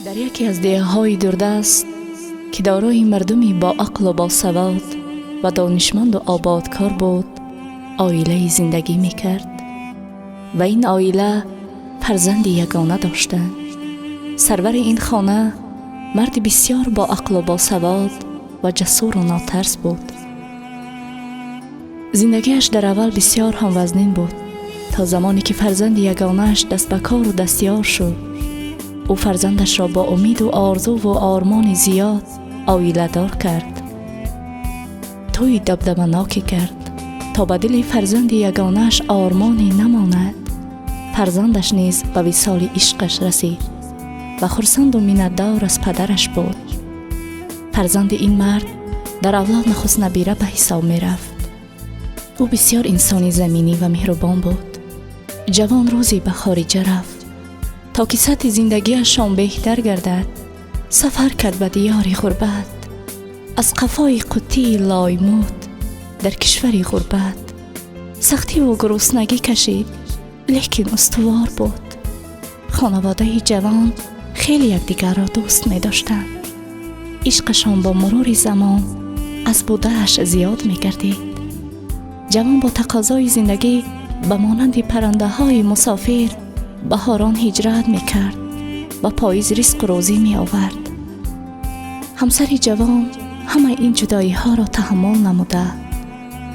Дар яке аз деҳаҳои дурдаст, ки дорои мардуми боақлу босавод ва донишманду ободкор буд, оилае зиндагӣ мекард ва ин оила фарзанди ягона доштанд. Сарвари ин хона марди бисьёр боақлу босавод ва ҷасуру нотарс буд. Зиндагиаш дар аввал бисьёр ҳам вазнин буд, то замоне ки фарзанди ягонааш даст ба кору дастёр шуд. Ӯ фарзандашро бо умиду орзуву ормони зиёд оиладор кард, тӯи дабдабаноке кард, то ба дили фарзанди ягонааш ормоне намонад. Фарзандаш низ ба висоли ишқаш расид ва хурсанду миннатдор аз падараш буд. Фарзанди ин мард дар авлод нахуст набира ба ҳисоб мерафт. Ӯ бисьёр инсони заминӣ ва меҳрубон буд. Ҷавон рӯзе ба хориҷа рафт, то ки сатҳи зиндагиашон беҳтар гардад. Сафар кард ба диёри ғурбат, аз қафои қуттии лоймуд дар кишвари ғурбат сахтиву гуруснагӣ кашид, лекин устувор буд. Хонаводаи ҷавон хеле якдигарро дӯст медоштанд. Ишқашон бо мурури замон аз будааш зиёд мегардид. Ҷавон бо тақозои зиндагӣ ба монанди паррандаҳои мусофир баҳорон ҳиҷрат мекард ва поиз ризқу рӯзӣ меовард. Ҳамсари ҷавон ҳамаи ин ҷудоиҳоро таҳаммул намуда,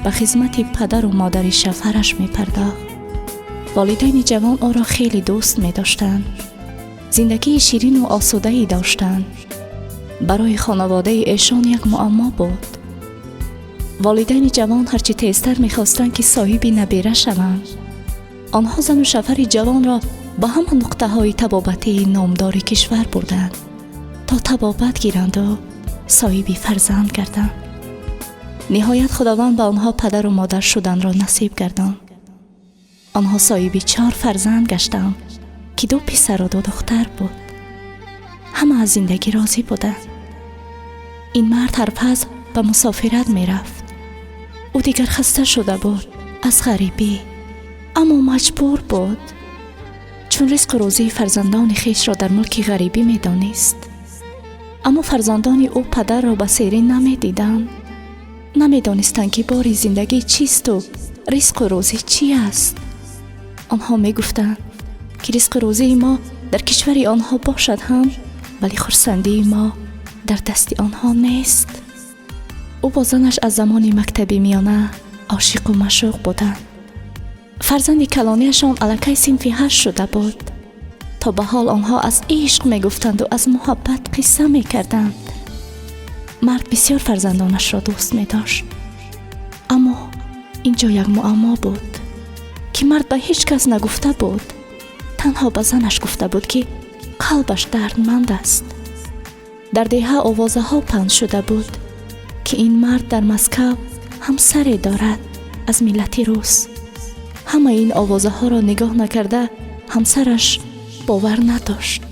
ба хизмати падару модари шавҳараш мепардохт. Волидайни ҷавон ӯро хеле дӯст медоштанд, зиндагии ширину осудае доштанд. Барои хонаводаи эшон як муаммо буд. Волидайни ҷавон ҳарчи тезтар мехостанд, ки соҳиби набира шаванд. Онҳо зану шавҳари ҷавонро ба ҳама нуқтаҳои табобатии номдори кишвар бурданд, то табобат гиранду соҳиби фарзанд гарданд. Ниҳоят Худованд ба онҳо падару модар шуданро насиб гардонд. Онҳо соҳиби чор фарзанд гаштанд, ки ду писару ду духтар буд. Ҳама аз зиндагӣ розӣ буданд. Ин мард ҳар фасл ба мусофират мерафт. Ӯ дигар хаста шуда буд аз ғарибӣ, аммо маҷбур буд, чун ризқу рӯзии фарзандони хешро дар мулки ғарибӣ медонист. Аммо фарзандони ӯ падарро ба серӣ намедиданд, намедонистанд, ки бори зиндагӣ чисту ризқу рӯзӣ чӣ аст. Онҳо мегуфтанд, ки ризқу рӯзии мо дар кишвари онҳо бошад ҳам, вале хурсандии мо дар дасти онҳо нест. Ӯ бо занаш аз замони мактаби миёна ошиқу маъшуқ буданд. Фарзанди калонияшон аллакай синфи ҳашт шуда буд. То ба ҳол онҳо аз ишқ мегуфтанду аз муҳаббат қисса мекарданд. Мард бисёр фарзандонашро дӯст медошт, аммо ин ҷо як муаммо буд, ки мард ба ҳеҷ кас нагуфта буд, танҳо ба занаш гуфта буд, ки қалбаш дардманд аст. Дар деҳа овозаҳо паҳн шуда буд, ки ин мард дар Москав ҳамсаре дорад аз миллати рус. Ҳамаи ин овозаҳоро нигоҳ накарда, ҳамсараш бовар надошт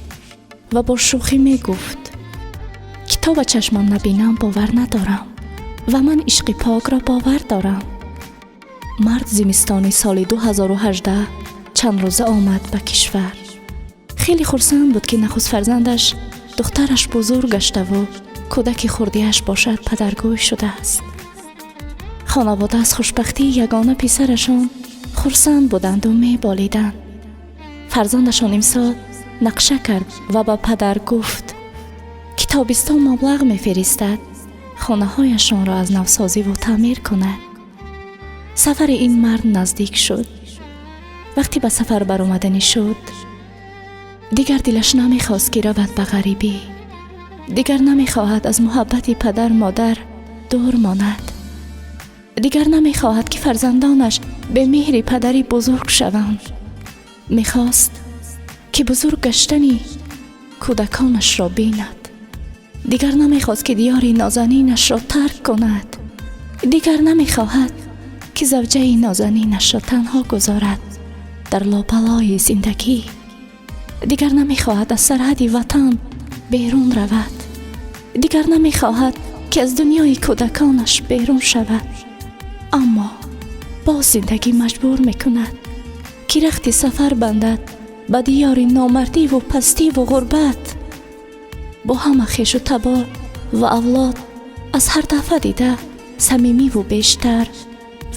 ва бо шӯхӣ мегуфт, ки то ба чашмам набинам, бовар надорам ва ман ишқи покро бовар дорам. Мард зимистони соли 2018 чанд рӯза омад ба кишвар. Хеле хурсанд буд, ки нахуст фарзандаш, духтараш, бузург гаштаву кӯдаки хурдиаш бошад падаргӯй шудааст. Хонавода аз хушбахтии ягона писарашон хурсанд буданду меболиданд. Фарзандашон имсол нақша кард ва ба падар гуфт, ки тобистон маблағ мефиристад, хонаҳояшонро аз навсозиву таъмир кунад. Сафари ин мард наздик шуд. Вақте ба сафар баромаданӣ шуд, дигар дилаш намехост, ки равад ба ғарибӣ. Дигар намехоҳад аз муҳаббати падар модар дур монад. Дигар намехоҳад, ки фарзандонаш бемеҳри падарӣ бузург шаванд. Мехост, ки бузург гаштани кӯдаконашро бинад. Дигар намехост, ки диёри нозанинашро тарк кунад. Дигар намехоҳад, ки завҷаи нозанинашро танҳо гузорад дар лобалои зиндагӣ. Дигар намехоҳад аз сарҳади ватан берун равад. Дигар намехоҳад, ки аз дунёи кӯдаконаш берун шавад. Аммо боз зиндагӣ маҷбур мекунад, ки рахти сафар бандад ба диёри номардиву пастиву ғурбат. Бо ҳама хешу табор ва авлод аз ҳар дафъа дида самимиву бештар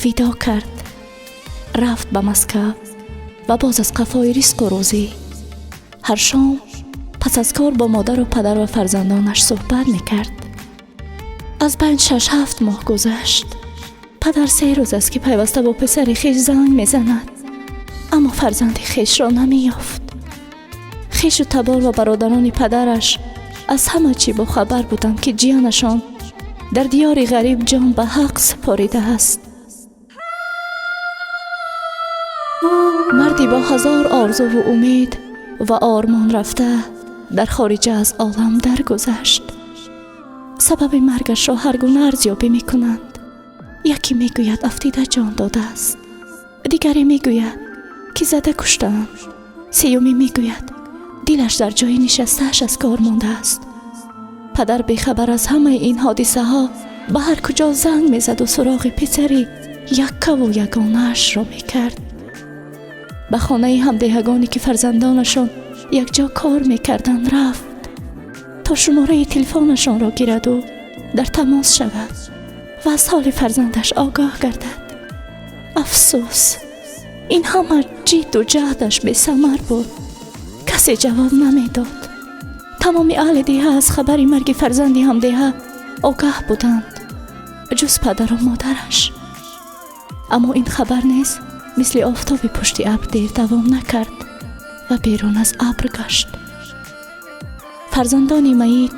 видоъ кард. Рафт ба Москав ва боз аз қафои ризқу рӯзӣ. Ҳар шом пас аз кор бо модару падар ва фарзандонаш суҳбат мекард. Аз байн 6-7 моҳ гузашт. Падар 3 рӯз аст, ки пайваста бо писари хеш занг мезанад, аммо фарзанди хешро намеёфт. Хешу табор ва бародарони падараш аз ҳама чӣ бохабар буданд, ки ҷиянашон дар диёри ғариб ҷон ба ҳақ супоридааст. Марди бо ҳазор орзуву умед ва ормон рафта дар хориҷа аз олам даргузашт. Сабаби маргашро ҳар гуна арзёбӣ мекунанд. Яке мегӯяд, афтида ҷон додааст, дигаре мегӯяд, ки зада куштаанд, сеюмӣ мегӯяд, дилаш дар ҷои нишастааш аз кор мондааст. Падар бехабар аз ҳамаи ин ҳодисаҳо ба ҳар куҷо занг мезаду суроғи писари яккаву ягонаашро мекард. Ба хонаи ҳамдеҳагоне, ки фарзандонашон якҷо кор мекарданд, рафт, то шумораи телефонашонро гираду дар тамос шавад ва аз ҳоли фарзандаш огоҳ гардад. Афсӯс, ин ҳама ҷидду ҷаҳдаш бесамар буд. Касе ҷавоб намедод. Тамоми аҳли деҳа аз хабари марги фарзанди ҳамдеҳа огаҳ буданд, ҷуз падару модараш. Аммо ин хабар низ мисли офтоби пушти абр дер давом накард ва берун аз абр гашт. Фарзандони маит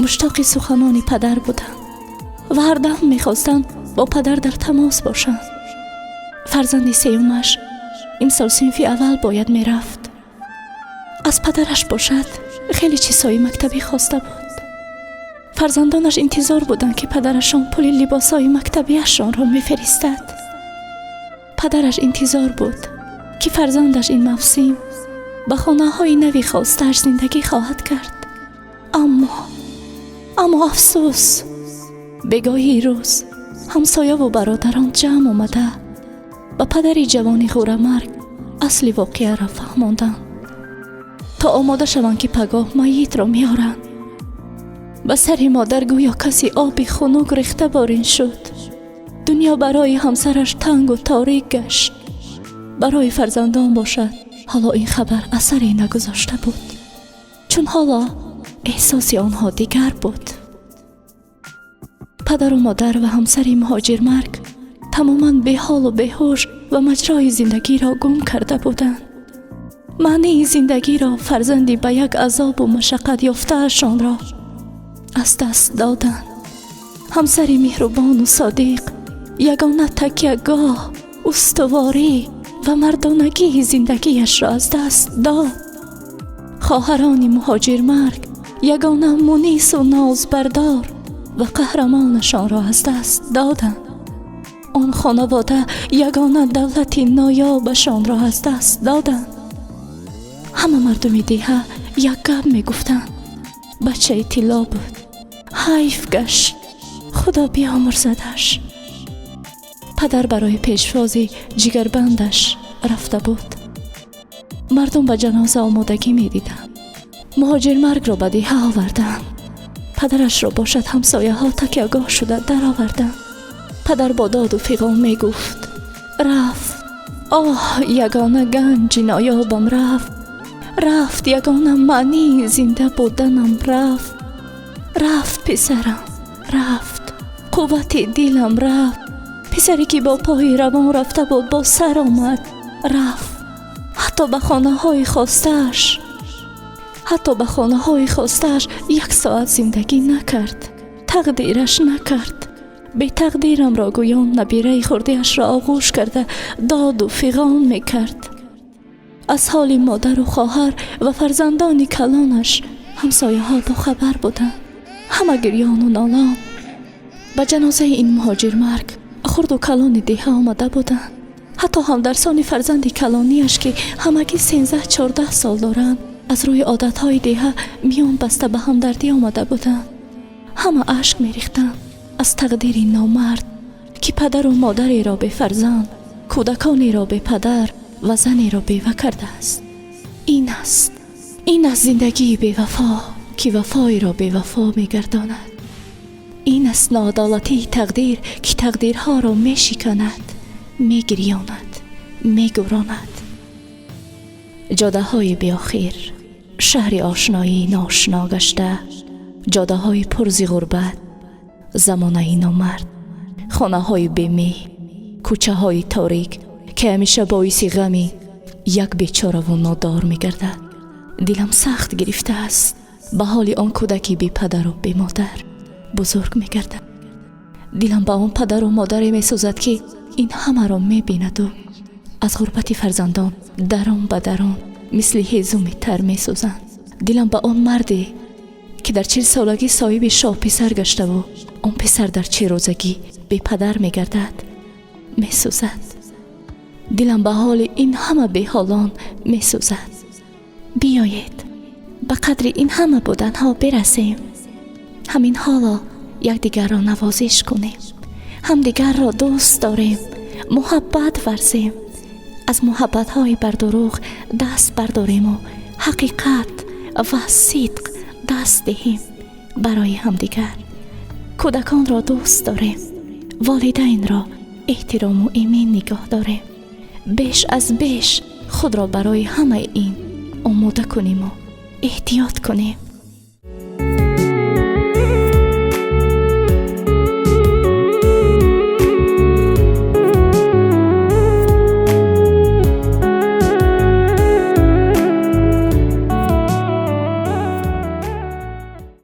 муштоқи суханони падар буданд ва ҳардам мехостанд бо падар дар тамос бошанд. Фарзанди сеюмаш имсол синфи аввал бояд мерафт. Аз падараш бошад хеле чизҳои мактабӣ хоста буд. Фарзандонаш интизор буданд, ки падарашон пули либосҳои мактабиашонро мефиристад. Падараш интизор буд, ки фарзандаш ин мавсим ба хонаҳои нави хостааш зиндагӣ хоҳад кард. Аммо афсӯс, бегоҳии рӯз ҳамсояву бародарон ҷамъ омада ба падари ҷавони ғӯрамарг асли воқеаро фаҳмонданд, то омода шаванд, ки пагоҳ майитро меоранд. Ба сари модар гӯё касе оби хунук рехта борин шуд. Дунё барои ҳамсараш тангу торик гашт. Барои фарзандон бошад, ҳоло ин хабар асаре нагузошта буд, чун ҳоло эҳсоси онҳо дигар буд. Падару модар ва ҳамсари муҳоҷирмарг тамоман беҳолу беҳуш ва маҷрои зиндагиро гум карда буданд. Маънии зиндагиро, фарзанди ба як азобу машаққат ёфтаашонро аз даст доданд. Ҳамсари меҳрубону содиқ, ягона такягоҳ, устуворӣ ва мардонагии зиндагиашро аз даст дод. Хоҳарони муҳоҷирмарг ягона мунису нозбардор ва қаҳрамонашонро аз даст доданд. Он хонавода ягона давлати ноёбашонро аз даст доданд. Ҳама мардуми деҳа як гап мегуфтанд: «Бачаи тилло буд, ҳайф гашт, Худо биомӯрзадаш». Падар барои пешвози ҷигарбандаш рафта буд. Мардум ба ҷаноза омодагӣ медиданд. Муҳоҷирмаргро ба деҳа оварданд. Падарашро бошад ҳамсояҳо такягоҳ шуда дароварданд. Падар бо доду фиғон мегуфт: «Рафт, оҳ, ягона ганҷи ноёбам рафт, рафт, ягона маънии зинда буданам рафт, рафт, писарам рафт, қуввати дилам рафт. Писаре, ки бо пои равон рафта буд, бо сар омад, рафт. Ҳатто ба хонаҳои хостааш як соат зиндагӣ накард, тақдираш накард». Бетақдирамро гӯён набираи хурдиашро оғӯш карда доду фиғон мекард. Аз ҳоли модару хоҳар ва фарзандони калонаш ҳамсояҳо бохабар буданд. Ҳама гирёну нолон. Ба ҷанозаи ин муҳоҷирмарг хурду калони деҳа омада буданд. Ҳатто ҳамдарсони фарзанди калонияш, ки ҳамагӣ 13-14 сол доранд, аз рӯи одатҳои деҳа миён баста ба ҳамдардӣ омада буданд. Ҳама ашк мерихтанд аз тақдири номард, ки падару модареро бефарзанд, кӯдаконеро бепадар ва занеро бева кардааст. Ин аст, ин аст зиндагии бевафо. Ки вафоеро бевафо мегардонад. Ин аст ноадолатии тақдир, ки тақдирҳоро мешиканад, мегирёнад, мегӯронад. Ҷодаҳои беохир, шаҳри ошноӣ ноошно гашта, ҷодаҳои пурзи ғурбат, замонаи номард, хонаҳои бемеҳр, кӯчаҳои торик, ки ҳамеша боиси ғами як бечораву нодор мегардад. Дилам сахт гирифтааст ба ҳоли он кӯдаки бепадару бемодар бузург мегардад. Дилам ба он падару модаре месӯзад, ки ин ҳамаро мебинаду аз ғурбати фарзандон дарон ба дарон мисли ҳезуми тар месӯзанд. Дилам ба он марде, ки дар 40-солагӣ соҳиби шоҳписар гаштаву он писар дар 40 рӯзагӣ бепадар мегардад, месӯзад. Дилам ба ҳоли ин ҳама беҳолон месӯзад. Биёед, ба қадри ин ҳама буданҳо бирасем. Ҳамин ҳоло якдигарро навозиш кунем, ҳамдигарро дӯст дорем, муҳаббат варзем, аз муҳаббатҳои бардурӯғ даст бардорему ҳақиқат ва сидқ даст диҳем барои ҳамдигар. Кӯдаконро дӯст дорем, волидайнро эҳтирому имин нигоҳ дорем. Беш аз беш худро барои ҳамаи ин омода куниму эҳтиёт кунем.